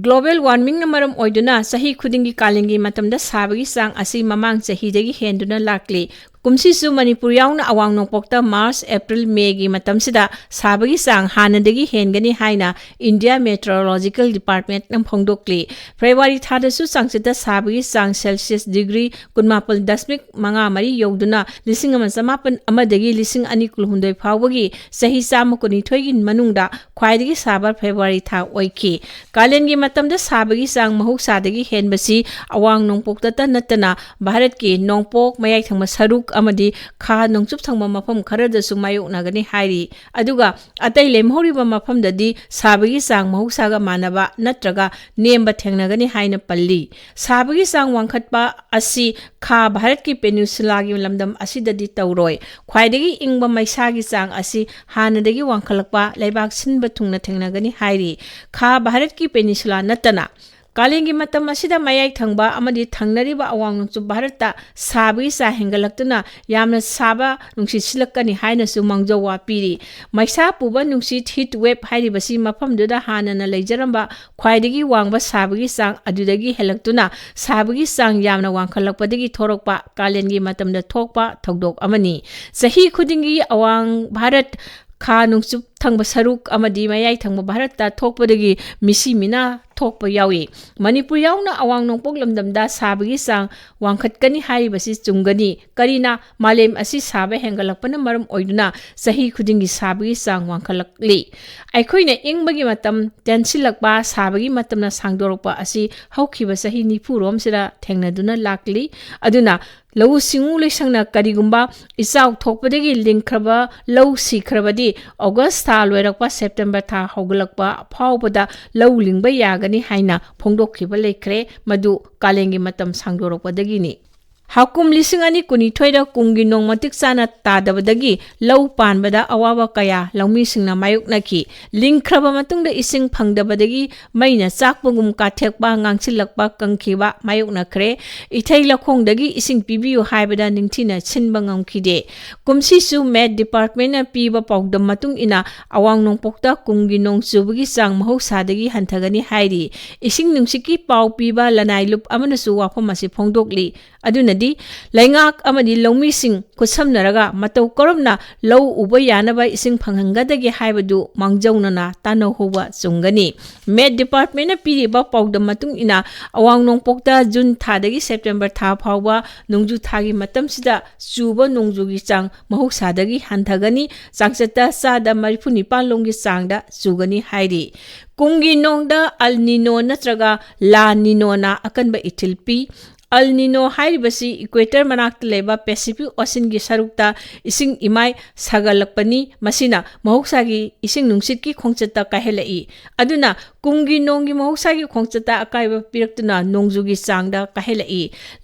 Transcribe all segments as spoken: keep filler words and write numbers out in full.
Global warmingꯅ ꯃꯔꯝ ꯑꯣꯏꯗꯨꯅ ꯆꯍꯤ ꯈꯨꯗꯤꯡꯒꯤ ꯀꯥꯂꯦꯟꯒꯤ ꯃꯇꯝꯗ ꯁꯥꯕꯒꯤ ꯆꯥꯡ ꯑꯁꯤ ꯃꯃꯥꯡ ꯆꯍꯤꯗꯒꯤ ꯍꯦꯟꯗꯨꯅ ꯂꯥꯛꯂꯤ꯫ ꯀꯨꯝꯁꯤꯁꯨ ꯃꯅꯤꯄꯨꯔ ꯌꯥꯎꯅ ꯑꯋꯥꯡ ꯅꯣꯡꯄꯣꯛꯇ ꯃꯥꯔꯆ, ꯑꯦꯄ꯭ꯔꯤꯜ, ꯃꯦꯒꯤ ꯃꯇꯝꯁꯤꯗ ꯁꯥꯕꯒꯤ ꯆꯥꯡ ꯍꯥꯟꯅꯗꯒꯤ ꯍꯦꯟꯒꯅꯤ ꯍꯥꯏꯅ ꯏꯟꯗꯤꯌꯥ ꯃꯦꯇ꯭ꯔꯣꯂꯣꯖꯤꯀꯦꯜ ꯗꯤꯄꯥꯔꯠꯃꯦꯟꯠꯅ ꯐꯣꯡꯗꯣꯛꯂꯤ꯫ ꯐꯦꯕ꯭ꯔꯨꯋꯥꯔꯤ ꯊꯥꯗꯁꯨ ꯆꯥꯡꯆꯠꯇ ꯁꯥꯕꯒꯤ ꯆꯥꯡ ꯁꯦꯜꯁꯤꯌꯁ ꯗꯤꯒ꯭ꯔꯤ ꯀꯨꯟꯃꯥꯄꯜ ꯗꯁꯃꯤꯛ ꯃꯉꯥ ꯃꯔꯤ ꯌꯧꯗꯨꯅ ꯂꯤꯁꯤꯡ ꯑꯃ ꯆꯃꯥꯄꯟ ꯑꯃꯗꯒꯤ ꯂꯤꯁꯤꯡ ꯑꯅꯤ ꯀꯨꯟꯍꯨꯝꯗꯣꯏ ꯐꯥꯎꯕꯒꯤ ꯆꯍꯤ ꯆꯥꯝꯃ ꯀꯨꯟꯅꯤꯊꯣꯏꯒꯤ ꯃꯅꯨꯡꯗ ꯈ꯭ꯋꯥꯏꯗꯒꯤ ꯁꯥꯕ ꯐꯦꯕ꯭ꯔꯨꯋꯥꯔꯤ ꯊꯥ ꯑꯣꯏꯈꯤ꯫ ꯀꯥꯂꯦꯟꯒꯤ ꯃꯇꯝꯗ ꯁꯥꯕꯒꯤ ꯆꯥꯡ ꯃꯍꯧꯁꯥꯗꯒꯤ ꯍꯦꯟꯕꯁꯤ ꯑꯋꯥꯡ ꯅꯣꯡꯄꯣꯛꯇꯇ ꯅꯠꯇꯅ ꯚꯥꯔꯠꯀꯤ ꯅꯣꯡꯄꯣꯛ, ꯃꯌꯥꯏ ꯊꯪꯕ ꯁꯔꯨꯛ ꯑꯃꯗꯤ ꯈꯥ ꯅꯣꯡꯆꯨꯞ ꯊꯪꯕ ꯃꯐꯝ ꯈꯔꯗꯁꯨ ꯃꯥꯌꯣꯛꯅꯒꯅꯤ ꯍꯥꯏꯔꯤ꯫ ꯑꯗꯨꯒ ꯑꯇꯩ ꯂꯦꯝꯍꯧꯔꯤꯕ ꯃꯐꯝꯗꯗꯤ ꯁꯥꯕꯒꯤ ꯆꯥꯡ ꯃꯍꯧꯁꯥꯒ ꯃꯥꯟꯅꯕ ꯅꯠꯇ꯭ꯔꯒ ꯅꯦꯝꯕ ꯊꯦꯡꯅꯒꯅꯤ ꯍꯥꯏꯅ ꯄꯜꯂꯤ꯫ ꯁꯥꯕꯒꯤ ꯆꯥꯡ ꯋꯥꯡꯈꯠꯄ ꯑꯁꯤ ꯈꯥ ꯚꯥꯔꯠꯀꯤ ꯄꯦꯅꯤꯟꯁꯨꯂꯥꯒꯤ ꯂꯝꯗꯝ ꯑꯁꯤꯗꯗꯤ ꯇꯧꯔꯣꯏ꯫ ꯈ꯭ꯋꯥꯏꯗꯒꯤ ꯏꯪꯕ ꯃꯩꯁꯥꯒꯤ ꯆꯥꯡ ꯑꯁꯤ ꯍꯥꯟꯅꯗꯒꯤ ꯋꯥꯡꯈꯠꯂꯛꯄ ꯂꯩꯕꯥꯛ ꯁꯤꯟꯕ ꯊꯨꯡꯅ ꯊꯦꯡꯅꯒꯅꯤ ꯍꯥꯏꯔꯤ꯫ ꯈꯥ ꯚꯥꯔꯠꯀꯤ ꯄꯦꯅꯤꯟꯁꯨꯂꯥ ꯅꯠꯇꯅ ꯀꯥꯂꯦꯟꯒꯤ ꯃꯇꯝ ꯑꯁꯤꯗ ꯃꯌꯥꯏ ꯊꯪꯕ ꯑꯃꯗꯤ ꯊꯪꯅꯔꯤꯕ ꯑꯋꯥꯡ ꯅꯣꯡꯆꯨꯞ ꯚꯥꯔꯠꯇ ꯁꯥꯕꯒꯤ ꯆꯥꯡ ꯍꯦꯟꯒꯠꯂꯛꯇꯨꯅ ꯌꯥꯝꯅ ꯁꯥꯕ ꯅꯨꯡꯁꯤꯠ ꯁꯤꯠꯂꯛꯀꯅꯤ ꯍꯥꯏꯅꯁꯨ ꯃꯥꯡꯖꯧ ꯋꯥ ꯄꯤꯔꯤ꯫ ꯃꯩꯁꯥ ꯄꯨꯕ ꯅꯨꯡꯁꯤꯠ, heat wave, ꯍꯥꯏꯔꯤꯕꯁꯤ ꯃꯐꯝꯗꯨꯗ ꯍꯥꯟꯅꯅ ꯂꯩꯖꯔꯝꯕ ꯈ꯭ꯋꯥꯏꯗꯒꯤ ꯋꯥꯡꯕ ꯁꯥꯕꯒꯤ ꯆꯥꯡ ꯑꯗꯨꯗꯒꯤ ꯍꯦꯜꯂꯛꯇꯨꯅ ꯁꯥꯕꯒꯤ ꯆꯥꯡ ꯌꯥꯝꯅ ꯋꯥꯡꯈꯠꯂꯛꯄꯗꯒꯤ ꯊꯣꯔꯛꯄ ꯀꯥꯂꯦꯟꯒꯤ ꯃꯇꯝꯗ ꯊꯣꯛꯄ ꯊꯧꯗꯣꯛ ꯑꯃꯅꯤ꯫ ꯆꯍꯤ ꯈꯨꯗꯤꯡꯒꯤ ꯑꯋꯥꯡ ꯚꯥꯔꯠ, ꯈꯥ ꯅꯣꯡꯆꯨꯞ ꯊꯪꯕ ꯁꯔꯨꯛ ꯑꯃꯗꯤ ꯃꯌꯥꯏ ꯊꯪꯕ ꯚꯥꯔꯠꯇ ꯊꯣꯛꯄꯗꯒꯤ ꯃꯤꯁꯤ ꯃꯤꯅꯥ ꯊꯣꯛꯄ ꯌꯥꯎꯏ꯫ ꯃꯅꯤꯄꯨꯔ ꯌꯥꯎꯅ ꯑꯋꯥꯡ ꯅꯣꯡꯄꯣꯛ ꯂꯝꯗꯝꯗ ꯁꯥꯕꯒꯤ ꯆꯥꯡ ꯋꯥꯡꯈꯠꯀꯅꯤ ꯍꯥꯏꯔꯤꯕꯁꯤ ꯆꯨꯝꯒꯅꯤ꯫ ꯀꯔꯤꯅ ꯃꯥꯂꯦꯝ ꯑꯁꯤ ꯁꯥꯕ ꯍꯦꯟꯒꯠꯂꯛꯄꯅ ꯃꯔꯝ ꯑꯣꯏꯗꯨꯅ ꯆꯍꯤ ꯈꯨꯗꯤꯡꯒꯤ ꯁꯥꯕꯒꯤ ꯆꯥꯡ ꯋꯥꯡꯈꯠꯂꯛꯂꯤ? ꯑꯩꯈꯣꯏꯅ ꯏꯪꯕꯒꯤ ꯃꯇꯝ ꯇꯦꯟꯁꯤꯜꯂꯛꯄ, ꯁꯥꯕꯒꯤ ꯃꯇꯝꯅ ꯁꯥꯡꯗꯣꯔꯛꯄ ꯑꯁꯤ ꯍꯧꯈꯤꯕ ꯆꯍꯤ ꯅꯤꯐꯨ ꯔꯣꯝꯁꯤꯗ ꯊꯦꯡꯅꯗꯨꯅ ꯂꯥꯛꯂꯤ꯫ ꯑꯗꯨꯅ ꯂꯧꯎ ꯁꯤꯡꯎ ꯂꯣꯏꯁꯪꯅ ꯀꯔꯤꯒꯨꯝꯕ ꯏꯆꯥꯎ ꯊꯣꯛꯄꯗꯒꯤ ꯂꯤꯡꯈ꯭ꯔꯕ ꯂꯧ ꯁꯤꯈ꯭ꯔꯕꯗꯤ ꯑꯣꯒꯁ ꯊꯥ ꯂꯣꯏꯔꯛꯄ ꯁꯦꯞꯇꯦꯝꯕꯔ ꯊꯥ ꯍꯧꯒꯠꯂꯛꯄ ꯐꯥꯎꯕꯗ ꯂꯧ ꯂꯤꯡꯕ ꯌꯥꯒꯅꯤ ꯍꯥꯏꯅ ꯐꯣꯡꯗꯣꯛꯈꯤꯕ ꯂꯩꯈ꯭ꯔꯦ꯫ ꯃꯗꯨ ꯀꯥꯂꯦꯟꯒꯤ ꯃꯇꯝ ꯁꯥꯡꯗꯣꯔꯛꯄꯗꯒꯤꯅꯤ꯫ ꯍꯥꯀꯨꯝ ꯂꯤꯁꯤꯡ ꯑꯅꯤ ꯀꯨꯟꯅꯤꯊꯣꯏꯗ ꯀꯨꯝꯒꯤ ꯅꯣꯡ ꯃꯇꯤꯛ ꯆꯥꯅ ꯇꯥꯗꯕꯗꯒꯤ ꯂꯧ ꯄꯥꯟꯕꯗ ꯑꯋꯥꯕ ꯀꯌꯥ ꯂꯧꯃꯤꯁꯤꯡꯅ ꯃꯥꯌꯣꯛꯅꯈꯤ꯫ ꯂꯤꯡꯈ꯭ꯔꯕ ꯃꯇꯨꯡꯗ ꯏꯁꯤꯡ ꯐꯪꯗꯕꯗꯒꯤ ꯃꯩꯅ ꯆꯥꯛꯄꯒꯨꯝ ꯀꯥꯊꯦꯛꯄ, ꯉꯥꯡꯁꯤꯜꯂꯛꯄ, ꯀꯪꯈꯤꯕ ꯃꯥꯌꯣꯛꯅꯈ꯭ꯔꯦ꯫ ꯏꯊꯩ ꯂꯧꯈꯣꯡꯗꯒꯤ ꯏꯁꯤꯡ ꯄꯤꯕꯤꯌꯨ ꯍꯥꯏꯕꯗ ꯅꯤꯡꯊꯤꯅ ꯁꯤꯟꯕ ꯉꯝꯈꯤꯗꯦ꯫ ꯀꯨꯝꯁꯤꯁꯨ ꯃꯦꯠ ꯗꯤꯄꯥꯔꯠꯃꯦꯟꯅ ꯄꯤꯕ ꯄꯥꯎꯗꯝ ꯃꯇꯨꯡ ꯏꯟꯅ ꯑꯋꯥꯡ ꯅꯣꯡꯄꯣꯛꯇ ꯀꯨꯝꯒꯤ ꯅꯣꯡ ꯆꯨꯕꯒꯤ ꯆꯥꯡ ꯃꯍꯧꯁꯥꯗꯒꯤ ꯍꯟꯊꯒꯅꯤ ꯍꯥꯏꯔꯤ꯫ ꯏꯁꯤꯡ ꯅꯨꯡꯁꯤꯠꯀꯤ ꯄꯥꯎ ꯄꯤꯕ ꯂꯅꯥꯏ ꯂꯨꯞ ꯑꯃꯅꯁꯨ ꯋꯥꯐꯝ ꯑꯁꯤ ꯐꯣꯡꯗꯣꯛꯂꯤ꯫ ꯑꯗꯨꯅꯗꯤ ꯂꯩꯉꯥꯛ ꯑꯃꯗꯤ ꯂꯧꯃꯤꯁꯤꯡ ꯈꯨꯠꯁꯝꯅꯔꯒ ꯃꯇꯧ ꯀꯔꯝꯅ ꯂꯧ ꯎꯕ ꯌꯥꯅꯕ ꯏꯁꯤꯡ ꯐꯪꯍꯟꯒꯗꯒꯦ ꯍꯥꯏꯕꯗꯨ ꯃꯥꯡꯖꯧꯅꯅ ꯇꯥꯟꯅꯍꯧꯕ ꯆꯨꯝꯒꯅꯤ꯫ ꯃꯦꯠ ꯗꯤꯄꯥꯔꯠꯃꯦꯟꯅ ꯄꯤꯔꯤꯕ ꯄꯥꯎꯗꯝ ꯃꯇꯨꯡ ꯏꯟꯅ ꯑꯋꯥꯡ ꯅꯣꯡꯄꯣꯛꯇ ꯖꯨꯟ ꯊꯥꯗꯒꯤ ꯁꯦꯞꯇꯦꯝꯕꯔ ꯊꯥ ꯐꯥꯎꯕ ꯅꯣꯡꯖꯨ ꯊꯥꯒꯤ ꯃꯇꯝꯁꯤꯗ ꯆꯨꯕ ꯅꯣꯡꯖꯨꯒꯤ ꯆꯥꯡ ꯃꯍꯧꯁꯥꯗꯒꯤ ꯍꯟꯊꯒꯅꯤ꯫ ꯆꯥꯡꯆꯠꯇ ꯆꯥꯗ ꯃꯔꯤꯐꯨ ꯅꯤꯄꯥꯟ ꯂꯣꯝꯒꯤ ꯆꯥꯡꯗ ꯆꯨꯒꯅꯤ ꯍꯥꯏꯔꯤ꯫ ꯀꯨꯝꯒꯤ ꯅꯣꯡꯗ ꯑꯜ ꯅꯤꯅꯣ ꯅꯠꯇ꯭ꯔꯒ ꯂꯥ ꯅꯤꯅꯣꯅ ꯑꯀꯟꯕ ꯏꯊꯤꯜ ꯄꯤ꯫ ꯑꯜ ꯅꯤꯅꯣ ꯍꯥꯏꯔꯤꯕꯁꯤ ꯏꯀ꯭ꯋꯦꯇꯔ ꯃꯅꯥꯛꯇ ꯂꯩꯕ ꯄꯦꯁꯤꯐꯤꯛ ꯑꯣꯁꯤꯟꯒꯤ ꯁꯔꯨꯛꯇ ꯏꯁꯤꯡ ꯏꯃꯥꯏ ꯁꯥꯒꯠꯂꯛꯄꯅꯤ꯫ ꯃꯁꯤꯅ ꯃꯍꯧꯁꯥꯒꯤ ꯏꯁꯤꯡ ꯅꯨꯡꯁꯤꯠꯀꯤ ꯈꯣꯡꯆꯠꯇ ꯀꯥꯏꯍꯜꯂꯛꯏ꯫ ꯑꯗꯨꯅ ꯀꯨꯝꯒꯤ ꯅꯣꯡꯒꯤ ꯃꯍꯧꯁꯥꯒꯤ ꯈꯣꯡꯆꯠꯇ ꯑꯀꯥꯏꯕ ꯄꯤꯔꯛꯇꯨꯅ ꯅꯣꯡꯖꯨꯒꯤ ꯆꯥꯡꯗ ꯀꯥꯏꯍꯜꯂꯛꯏ꯫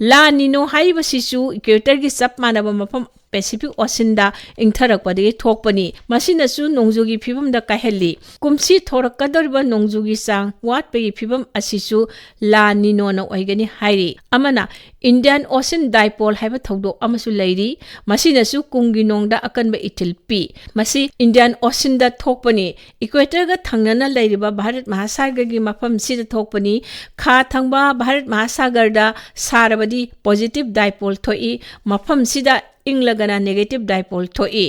ꯂꯥ ꯅꯤꯅꯣ ꯍꯥꯏꯔꯤꯕꯁꯤꯁꯨ ꯏꯀ꯭ꯋꯦꯇꯔꯒꯤ ꯆꯞ ꯃꯥꯟꯅꯕ ꯃꯐꯝ ꯄꯦꯁꯤꯐꯤꯛ ꯑꯣꯁꯤꯟꯗ ꯏꯪꯊꯔꯛꯄꯗꯒꯤ ꯊꯣꯛꯄꯅꯤ꯫ ꯃꯁꯤꯅꯁꯨ ꯅꯣꯡꯖꯨꯒꯤ ꯐꯤꯕꯝꯗ ꯀꯥꯏꯍꯜꯂꯤ꯫ ꯀꯨꯝꯁꯤ ꯊꯣꯔꯛꯀꯗꯧꯔꯤꯕ ꯅꯣꯡꯖꯨꯒꯤ ꯆꯥꯡ ꯋꯥꯠꯄꯒꯤ ꯐꯤꯕꯝ ꯑꯁꯤꯁꯨ ꯂꯥ ꯅꯤꯅꯣꯅ ꯑꯣꯏꯒꯅꯤ ꯍꯥꯏꯔꯤ꯫ ꯑꯃꯅ ꯏꯟꯗꯤꯌꯥꯟ ꯑꯣꯁꯤꯟ ꯗꯥꯏꯄꯣꯜ ꯍꯥꯏꯕ ꯊꯧꯗꯣꯛ ꯑꯃꯁꯨ ꯂꯩꯔꯤ꯫ ꯃꯁꯤꯅꯁꯨ ꯀꯨꯝꯒꯤ ꯅꯣꯡꯗ ꯑꯀꯟꯕ ꯏꯊꯤꯜ ꯄꯤ꯫ ꯃꯁꯤ ꯏꯟꯗꯤꯌꯥꯟ ꯑꯣꯁꯤꯟꯗ ꯊꯣꯛꯄꯅꯤ꯫ ꯏꯀ꯭ꯋꯦꯇꯔꯒ ꯊꯪꯅꯅ ꯂꯩꯔꯤꯕ ꯚꯥꯔꯠ ꯃꯍꯥꯁꯥꯒꯔꯒꯤ ꯃꯐꯝꯁꯤꯗ ꯊꯣꯛꯄꯅꯤ꯫ ꯈꯥ ꯊꯪꯕ ꯚꯥꯔꯠ ꯃꯍꯥꯁꯥꯒꯔꯗ ꯁꯥꯔꯕꯗꯤ ꯄꯣꯖꯤꯇꯤꯚ ꯗꯥꯏꯄꯣꯜ ꯊꯣꯛꯏ꯫ ꯃꯐꯝꯁꯤꯗ ꯏꯪꯂꯒꯅ ꯅꯦꯒꯦꯇꯤꯚ ꯗꯥꯏꯄꯣꯜ ꯊꯣꯛꯏ꯫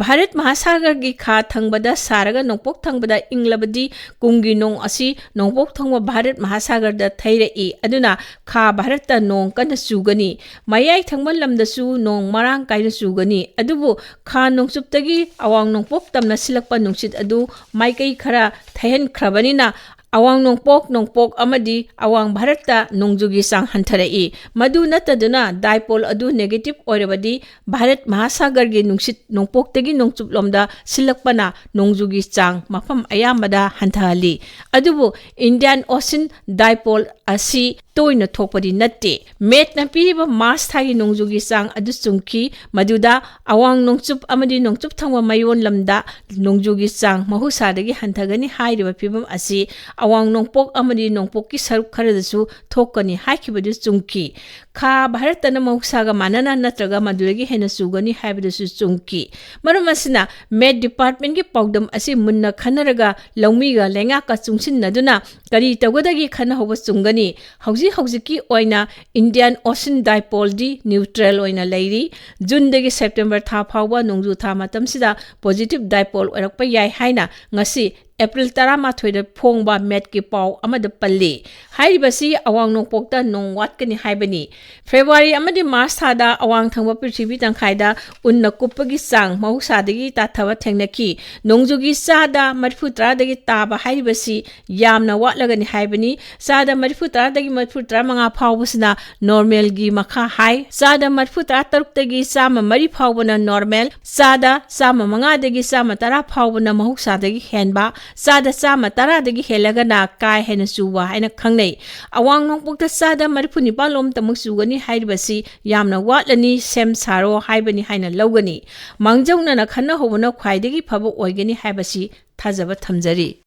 ꯚꯥꯔꯠ ꯃꯍꯥꯁꯥꯒꯔꯒꯤ ꯈꯥ ꯊꯪꯕꯗ ꯁꯥꯔꯒ ꯅꯣꯡꯄꯣꯛ ꯊꯪꯕꯗ ꯏꯪꯂꯕꯗꯤ ꯀꯨꯝꯒꯤ ꯅꯣꯡ ꯑꯁꯤ ꯅꯣꯡꯄꯣꯛ ꯊꯪꯕ ꯚꯥꯔꯠ ꯃꯍꯥꯁꯥꯒꯔꯗ ꯊꯩꯔꯛꯏ꯫ ꯑꯗꯨꯅ ꯈꯥ ꯚꯥꯔꯠꯇ ꯅꯣꯡ ꯀꯟꯅ ꯆꯨꯒꯅꯤ꯫ ꯃꯌꯥꯏ ꯊꯪꯕ ꯂꯝꯗꯁꯨ ꯅꯣꯡ ꯃꯔꯥꯡ ꯀꯥꯏꯅ ꯆꯨꯒꯅꯤ꯫ ꯑꯗꯨꯕꯨ ꯈꯥ ꯅꯣꯡꯆꯨꯞꯇꯒꯤ ꯑꯋꯥꯡ ꯅꯣꯡꯄꯣꯛ ꯇꯝꯅ ꯁꯤꯜꯂꯛꯄ ꯅꯨꯡꯁꯤꯠ ꯑꯗꯨ ꯃꯥꯏꯀꯩ ꯈꯔ ꯊꯩꯍꯟꯈ꯭ꯔꯕꯅꯤꯅ ꯑꯋꯥꯡ ꯅꯣꯡꯄꯣꯛ, ꯅꯣꯡꯄꯣꯛ ꯑꯃꯗꯤ ꯑꯋꯥꯡ ꯚꯥꯔꯠꯇ ꯅꯣꯡꯖꯨꯒꯤ ꯆꯥꯡ ꯍꯟꯊꯔꯛꯏ꯫ ꯃꯗꯨ ꯅꯠꯇꯗꯨꯅ dipole ꯑꯗꯨ negative ꯑꯣꯏꯔꯕꯗꯤ ꯚꯥꯔꯠ ꯃꯍꯥꯁꯥꯒꯔꯒꯤ ꯅꯨꯡꯁꯤꯠ ꯅꯣꯡꯄꯣꯛꯇꯒꯤ ꯅꯣꯡꯆꯨꯞꯂꯣꯝꯗ ꯁꯤꯜꯂꯛꯄꯅ ꯅꯣꯡꯖꯨꯒꯤ ꯆꯥꯡ ꯃꯐꯝ ꯑꯌꯥꯝꯕꯗ ꯍꯟꯊꯍꯜꯂꯤ꯫ ꯑꯗꯨꯕꯨ Indian Ocean dipole ꯑꯁꯤ ꯇꯣꯏꯅ ꯊꯣꯛꯄꯗꯤ ꯅꯠꯇꯦ꯫ ꯃꯦꯠꯅ ꯄꯤꯔꯤꯕ ꯃꯥꯔꯆ ꯊꯥꯒꯤ ꯅꯣꯡꯖꯨꯒꯤ ꯆꯥꯡ ꯑꯗꯨ ꯆꯨꯝꯈꯤ, ꯃꯗꯨꯗ ꯑꯋꯥꯡ ꯅꯣꯡꯆꯨꯞ ꯑꯃꯗꯤ ꯅꯣꯡꯆꯨꯞ ꯊꯪꯕ ꯃꯌꯣꯟ ꯂꯝꯗ ꯅꯣꯡꯖꯨꯒꯤ ꯆꯥꯡ ꯃꯍꯧꯁꯥꯗꯒꯤ ꯍꯟꯊꯒꯅꯤ ꯍꯥꯏꯔꯤꯕ ꯐꯤꯕꯝ ꯑꯁꯤ ꯑꯋꯥꯡ ꯅꯣꯡꯄꯣꯛ ꯑꯃꯗꯤ ꯅꯣꯡꯄꯣꯛꯀꯤ ꯁꯔꯨꯛ ꯈꯔꯗꯁꯨ ꯊꯣꯛꯀꯅꯤ ꯍꯥꯏꯈꯤꯕꯗꯨ ꯆꯨꯝꯈꯤ꯫ ꯈꯥ ꯚꯥꯔꯠꯇꯅ ꯃꯍꯧꯁꯥꯒ ꯃꯥꯟꯅꯅ ꯅꯠꯇ꯭ꯔꯒ ꯃꯗꯨꯗꯒꯤ ꯍꯦꯟꯅ ꯆꯨꯒꯅꯤ ꯍꯥꯏꯕꯗꯨꯁꯨ ꯆꯨꯝꯈꯤ꯫ ꯃꯔꯝ ꯑꯁꯤꯅ, ꯃꯦꯠ ꯗꯤꯄꯥꯔꯠꯃꯦꯟꯒꯤ ꯄꯥꯎꯗꯝ ꯑꯁꯤ ꯃꯨꯟꯅ ꯈꯟꯅꯔꯒ ꯂꯧꯃꯤꯒ ꯂꯩꯉꯥꯛꯀ ꯆꯨꯡꯁꯤꯟꯅꯗꯨꯅ ꯀꯔꯤ ꯇꯧꯒꯗꯒꯦ ꯈꯟꯅꯍꯧꯕ ꯆꯨꯝꯒꯅꯤ꯫ ꯍꯧꯖꯤꯛ ꯍꯧꯖꯤꯛꯀꯤ ꯑꯣꯏꯅ Indian Ocean dipoleꯗꯤ neutral ꯑꯣꯏꯅ ꯂꯩꯔꯤ꯫ ꯖꯨꯟꯗꯒꯤ ꯁꯦꯞꯇꯦꯝꯕꯔ ꯊꯥ ꯐꯥꯎꯕ ꯅꯣꯡꯖꯨ ꯊꯥ ꯃꯇꯝꯁꯤꯗ positive dipole ꯑꯣꯏꯔꯛꯄ ꯌꯥꯏ ꯍꯥꯏꯅ ꯉꯁꯤ ꯑꯦꯄ꯭ꯔꯤꯜ ꯇꯔꯥꯃꯥꯊꯣꯏꯗ ꯐꯣꯡꯕ ꯃꯦꯠꯀꯤ ꯄꯥꯎ ꯑꯃꯗ ꯄꯜꯂꯤ꯫ ꯍꯥꯏꯔꯤꯕꯁꯤ ꯑꯋꯥꯡ ꯅꯣꯡꯄꯣꯛꯇ ꯅꯣꯡ ꯋꯥꯠꯀꯅꯤ ꯍꯥꯏꯕꯅꯤ꯫ ꯐꯦꯕ꯭ꯔꯨꯋꯥꯔꯤ ꯑꯃꯗꯤ ꯃꯥꯔꯆ ꯊꯥꯗ ꯑꯋꯥꯡ ꯊꯪꯕ ꯄ꯭ꯔꯤꯊꯤꯕꯤ ꯇꯪꯈꯥꯏꯗ ꯎꯟꯅ ꯀꯨꯞꯄꯒꯤ ꯆꯥꯡ ꯃꯍꯧꯁꯥꯗꯒꯤ ꯇꯥꯊꯕ ꯊꯦꯡꯅꯈꯤ꯫ ꯅꯣꯡꯖꯨꯒꯤ ꯆꯥꯗ ꯃꯔꯤꯐꯨ ꯇꯔꯥꯗꯒꯤ ꯇꯥꯕ ꯍꯥꯏꯔꯤꯕꯁꯤ ꯌꯥꯝꯅ ꯋꯥꯠꯂꯒꯅꯤ ꯍꯥꯏꯕꯅꯤ꯫ ꯆꯥꯗ ꯃꯔꯤꯐꯨ ꯇꯔꯥꯗꯒꯤ ꯃꯔꯤꯐꯨ ꯇꯔꯥ ꯃꯉꯥ ꯐꯥꯎꯕꯁꯤꯅ normalꯒꯤ ꯃꯈꯥ ꯍꯥꯏ꯫ ꯆꯥꯗ ꯃꯔꯤꯐꯨ ꯇꯔꯥ ꯇꯔꯨꯛꯇꯒꯤ ꯆꯥꯝꯃ ꯃꯔꯤ ꯐꯥꯎꯕꯅ normal, ꯆꯥꯗ ꯆꯥꯝꯃ ꯃꯉꯥꯗꯒꯤ ꯆꯥꯝꯃ ꯇꯔꯥ ꯐꯥꯎꯕꯅ ꯃꯍꯧꯁꯥꯗꯒꯤ ꯍꯦꯟꯕ, ꯆꯥꯗ ꯆꯥꯝꯃ ꯇꯔꯥꯗꯒꯤ ꯍꯦꯜꯂꯒꯅ ꯀꯥ ꯍꯦꯟꯅ ꯆꯨꯕ ꯍꯥꯏꯅ ꯈꯪꯅꯩ꯫ ꯑꯋꯥꯡ ꯅꯣꯡꯄꯣꯛꯇ ꯆꯥꯗ ꯃꯔꯤꯐꯨ ꯅꯤꯄꯥꯜ ꯂꯣꯝꯇꯃꯛ ꯆꯨꯒꯅꯤ ꯍꯥꯏꯔꯤꯕꯁꯤ ꯌꯥꯝꯅ ꯋꯥꯠꯂꯅꯤ, ꯁꯦꯝ ꯁꯥꯔꯣ ꯍꯥꯏꯕꯅꯤ ꯍꯥꯏꯅ ꯂꯧꯒꯅꯤ꯫ ꯃꯥꯡꯖꯧꯅꯅ ꯈꯟꯅꯍꯧꯕꯅ ꯈ꯭ꯋꯥꯏꯗꯒꯤ ꯐꯕ ꯑꯣꯏꯒꯅꯤ ꯍꯥꯏꯕꯁꯤ ꯊꯥꯖꯕ ꯊꯝꯖꯔꯤ꯫